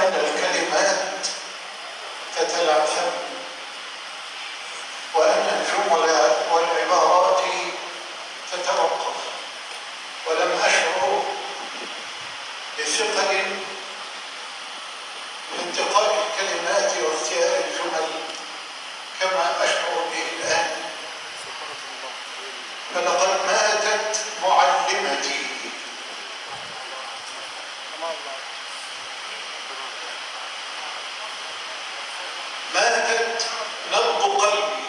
أن الكلمات تتلعثم وأن الجمل والعبارات تتوقف، ولم أشعر بثقل بانتقاء الكلمات واختيار الجمل كما أشعر به الآن. فلقد ماتت معلمتي، ماتت نبض قلبي،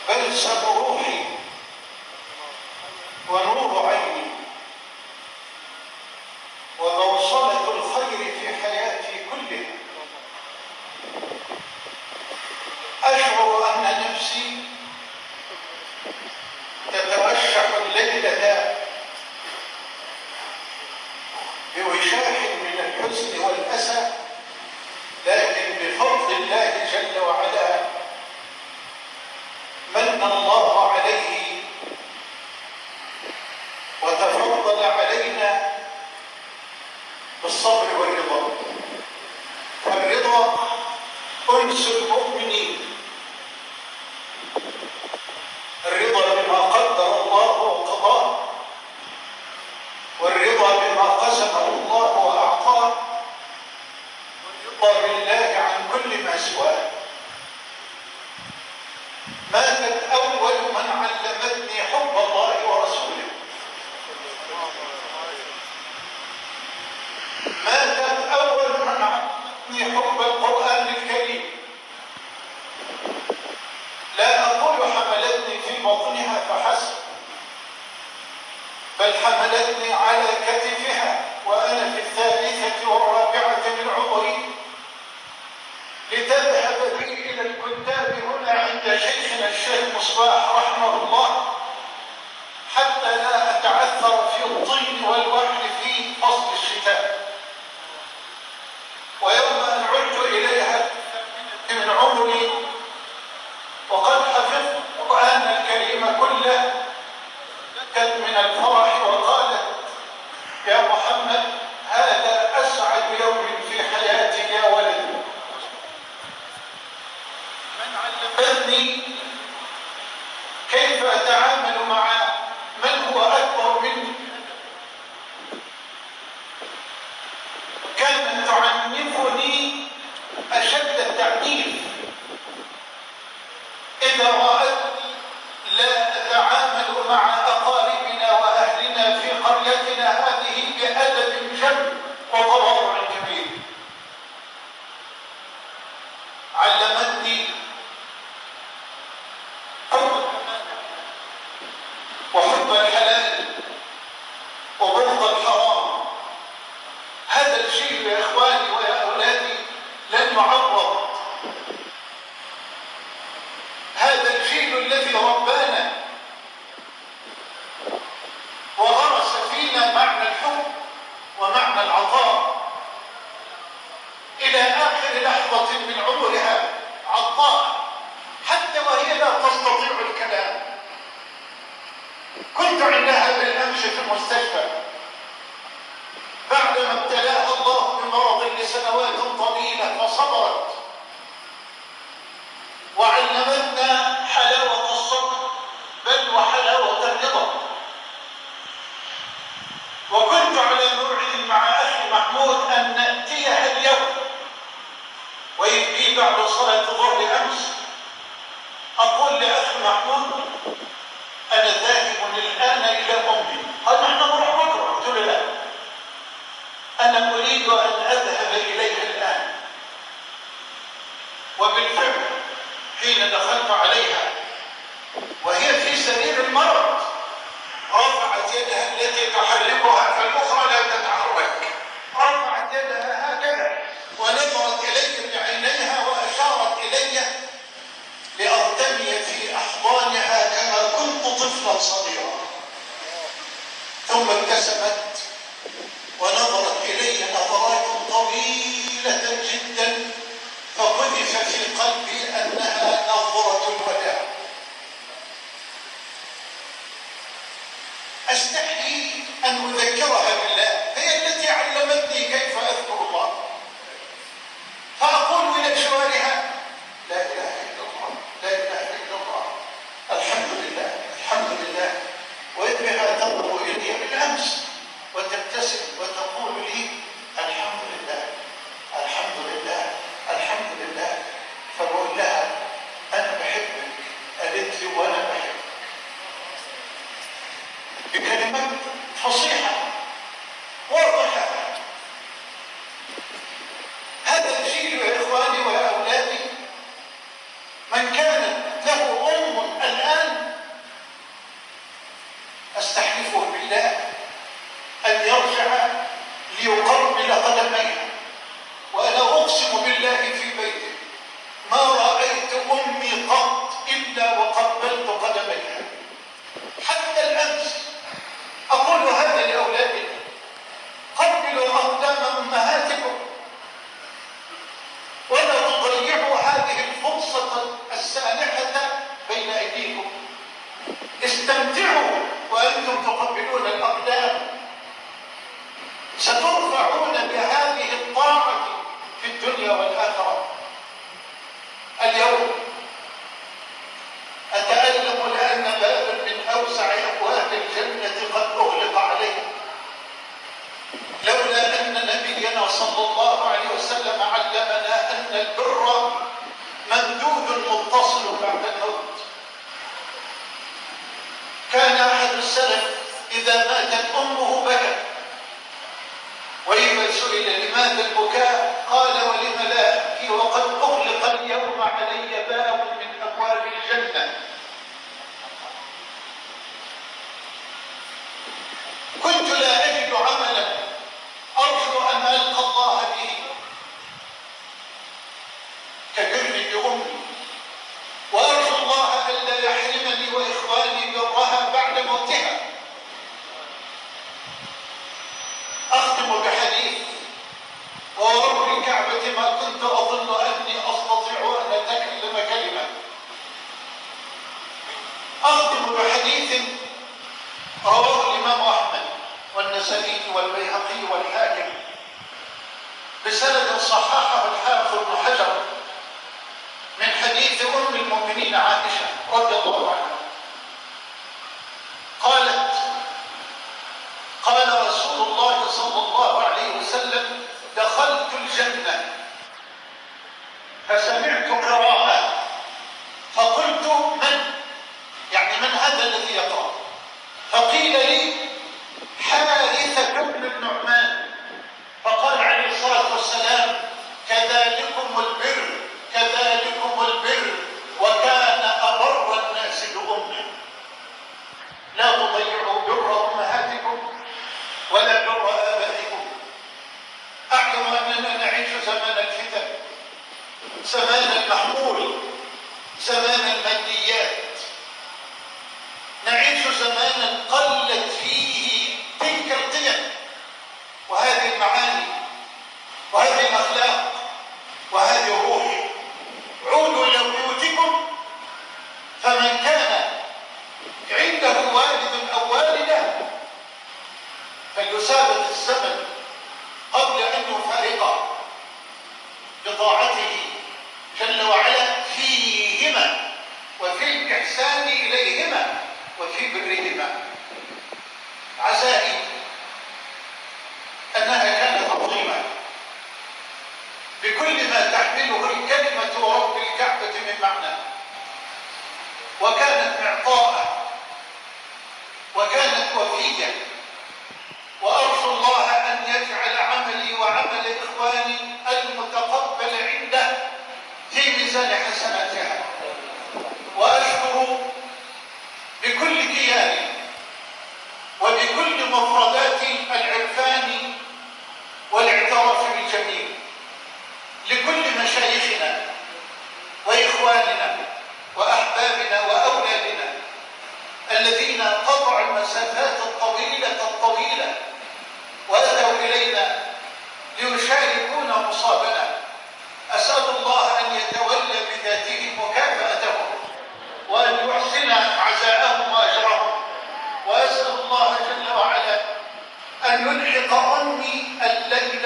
بلسم روحي ونور عيني وبوصلة الخير في حياتي كلها. أشعر أن نفسي تترشح الليلة بوشاح من الحزن والأسى، لكن بفضل الله جل وعلا من الله عليه وتفضل علينا بالصبر والرضا. الرضا أنس المؤمنين، الرضا بما قدر الله وقضاه، والرضا بما قسمه الله وأعطاه، والرضا بالله عن كل ما سواه. ماتت أول من علمتني حب الله ورسوله، ماتت أول من علمتني حب القرآن الكريم. لا أقول حملتني في بطنها فحسب، بل حملتني على كتفها وأنا في الثالثة والرابعة من عمري لتذهب بي إلى الكتاب هنا عند شيخنا الشيخ مصباح رحمه الله، حتى لا أتعثر في الطين والوحل في فصل الشتاء. ويوم أن عدت إليها من عمري وقد حفظت القرآن الكريم كله، بكت من الفرح وقالت: يا محمد، هذا أسعد يوم في حياتي يا ولد. من علمني كيف أتعامل مع من هو أكبر مني. كانت تعنفني أشد التعنيف إذا رأتني لا أتعامل مع أقاربنا وأهلنا في قريتنا هذه بأدب جم وتواضع كبير. علمتني حب وحب الحلال وبغض الحرام. هذا الشيء يا إخواني ويا أولادي لن يعوض. هذا الجيل الذي ربانا وغرس فينا معنى الحب ومعنى العطاء، إلى آخر لحظة من عمرها عطاء حتى وهي لا تستطيع الكلام. كنت عندها بالأمس في المستشفى بعدما ابتلاها الله بمرض لسنوات طويلة فصبرت وعلمتنا حلاوة الصبر بل وحلاوة الرضا. وكنت على موعد مع أخي محمود أن نأتيها اليوم، وإذ بي بعد صلاة الظهر أمس أقول لأخي محمود: أنا ذاهب الآن إلى أمي. قال: نحن نروح بكرة. قلت له: لا، أنا أريد أن أذهب إليها الآن. وبالفعل حين دخلت عليها وهي في سرير المرض رفعت يدها التي تحركها فالأخرى لا تتحرك، رفعت يدها هكذا ونظرت إلي بعينيها وأشارت إلي لأرتمي في أحضانها كما كنت طفلا صغيرا. ثم ابتسمت ونظرت إلي نظرات طويلة جدا، فقذف في قلبي أنها نظرة الوداع. أستحي أن أذكرها بالله، هي التي ليقبل قدميها، وأنا أقسم بالله في بيته ما رأيت أمي قط إلا وقبلت قدميها. حتى الأمس أقول هذا لأولادنا: قبلوا أقدام أمهاتكم ولا تضيعوا هذه الفرصة السانحة بين أيديكم. استمتعوا وأنتم تقبلون الأقدام، سترفعون بهذه الطاعة في الدنيا والآخرة. اليوم أتألم لأن بابا من أوسع أبواب الجنة قد أغلق عليه، لولا أن نبينا صلى الله عليه وسلم علمنا أن البر ممدود متصل بعد الموت. كان أحد السلف إذا ماتت أمه بكى، وإذا سئل لماذا البكاء قال: ولم لا أبكي وقد أغلق اليوم علي باب من أبواب الجنة. كنت لا أجد عملا أرجو أن ألقى الله به كبري بأمي، وأرجو الله ألا يحرمني وإخواني برها بعد موتها. أختم بحديث: وورب الكعبة ما كنت أظن أني أستطيع أن أتكلم كلمة. أختم بحديث رواه الإمام أحمد والنسائي والبيهقي والحاكم بسند صححه الحافظ ابن حجر من حديث أم المؤمنين عائشة رضي الله عنها قالت: قال رسول الله صلى الله عليه وسلم: دخلت الجنة فسمعت قراءة فقلت: من؟ يعني من هذا الذي يقرأ؟ فقيل لي: حارثة بن النعمان. فقال عليه الصلاة والسلام: كذلكم البر، كذلكم البر، وكان أبر الناس بأمه. لا تضيعوا بر أمهاتكم ولا بر آبائكم. أعلم أننا نعيش زمان الفتن، زمان المحمول، زمان الماديات، نعيش زمانا قلت فيه تلك القيم وهذه المعاني وهذه الأخلاق وهذه الروح. عودوا إلى بيوتكم، فمن كان عنده والد أو والدة فليسابق الزمن قبل أن يفارقه بطاعته جل وعلا فيهما وفي الإحسان إليهما وفي برهما. عزائي أنها كانت عظيمة بكل ما تحمله الكلمة رب الكعبة من معنى، وكانت معطاءة وكانت وفية، وأرجو الله أن يجعل عملي وعمل إخواني المتقبل عنده في ميزان حسناتها. وأشكر بكل كياني وبكل مفردات العرفان والاعتراف بالجميل لكل مشايخنا وإخواننا وأحبابنا وأولادنا الذين قطعوا المسافات الطويلة وأتوا إلينا ليشاركونا مصابنا. أسأل الله أن يتولى بذاته مكافأتهم وأن يحسن عزاءهم وأجرهم، وأسأل الله جل وعلا أن يلحق أمي الليل